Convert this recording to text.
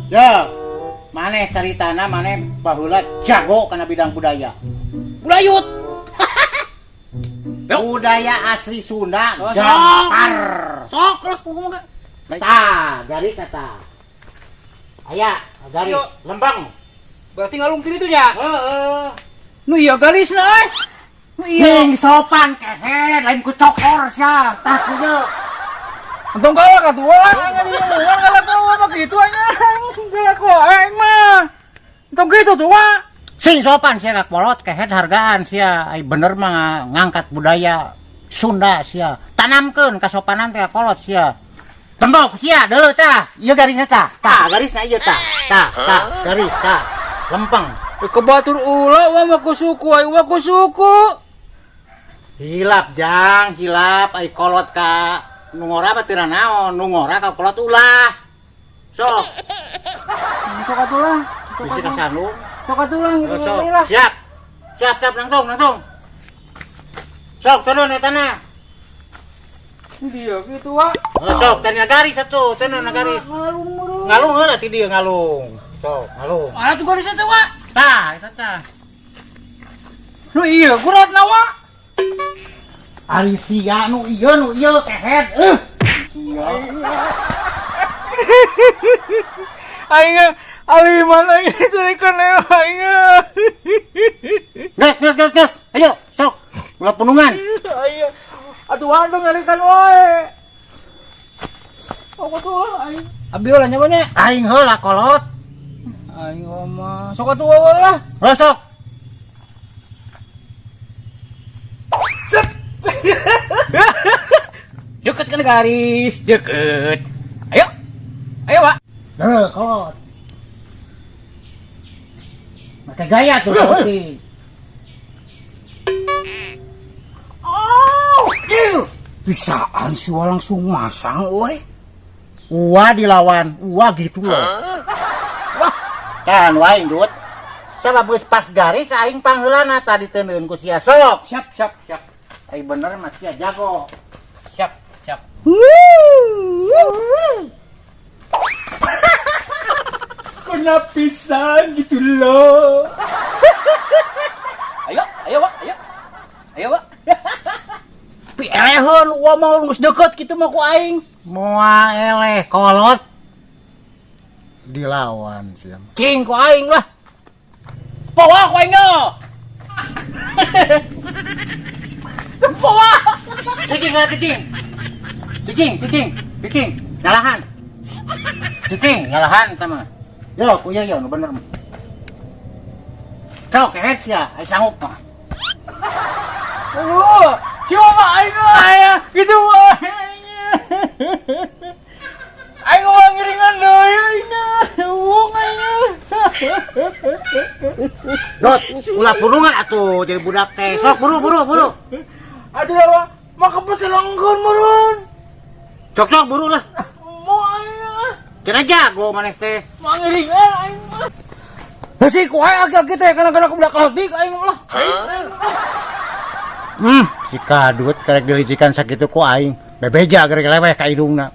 Ya, maneh caritana maneh baheula jago kana bidang budaya. Bulayut. Budaya asli Sunda Oh, sok. gampar. Sok lah kumaha. Tah, garis eta. Aya, garis Ayo. Lembang. Berarti ngalung ti ditu nya. Heeh. Nu iya garisna euy. Nu iya. Sing sopan kehed, lain ku cokor sia. Tah ku ieu. Entong galak atuh lah aing di omongan galak mah kitu aing. Galak wae aing mah. Entong kitu tuh wa. Sing sopan sia ka kolot kehed hargaan sia. Ai bener mah ngangkat budaya Sunda sia. Tanamkeun kasopanan teh ka kolot sia. Tembok sia deuleu tah. Ieu garisna tah. Tah garisna ieu tah. Tah, tah garis tah. Lempeng. Ke batur ulah wa mah ku suku aing mah ku suku. Hilap jang, hilap ai kolot ka nu ngora mah teu naon, nu ngora ka kolot ulah. Sok, Sok atuh lah. bisi kasandung. Sok atuh lah gitu Oh, sok, lah. siap. Siap, siap nangtung, nangtung. Sok turun eta na. Dia gitu wa. Oh, sok tadi garis atuh, teu na garis. Ngalung meureun. Ngalung heula ti dieu ngalung. Sok, ngalung. Mana tuh garisna teh wa? Tah, eta tah. Nu iya guratna wa. Ari sia nu ieu kehed. Sia. Aing aliman aing cerikan aing. Gas, gas, gas, gas. Ayo, sok. Ulah punungan. Aing atuh anu ngalikan wae. Aku tuh aing. Abi ulah nya nya. Aing heula kolot. Aing mah sok atuh wae lah. Oh, sok. Deket kan garis, deket. Ayo. Ayo, Pak. Heuh, kolot. Make gaya tuh seperti. Oh, kieu. Bisaan si Wa langsung masang euy. Uwa dilawan, uwa gitu loh. Wah, Kan wae Dut. Sabab geus pas garis aing pangheulana tadi teuneun ku sia sok. siap, siap, siap. Ai bener mah sia jago. Siap, siap. Kena pisan gitu loh. Ayo, ayo, Pak, ayo. Ayo, Pak. Pi eleheun uwa mah geus deket kitu mah ku aing. Moal eleh kolot dilawan sia. Cing ku aing lah. Powa ku aing ge. Powa. Cicing lah cicing. Cicing, cicing, cicing. Ngalahan. Cicing, ngalahan eta mah. Yo, ku ieu yo nu bener mah. Sok kehed sia, ai sanggup mah. Aduh, coba aing mah gitu mah. Aing mah ngiringan deui aing. Wong aing. Dot, ulah pulungan atuh jadi budak teh. Sok buru buru buru. Aduh, Pak, mah kepetelengkeun meureun. Sok sok buru lah. Mau aing. Cenah jago maneh teh. Mah ngiringan aing mah. Heuh ku aing agak gitu ya kana-kana ku budak leutik aing mah lah. Si kadut karek dilicikan sakitu ku aing. Bebeja gerek leweh ka hidungna.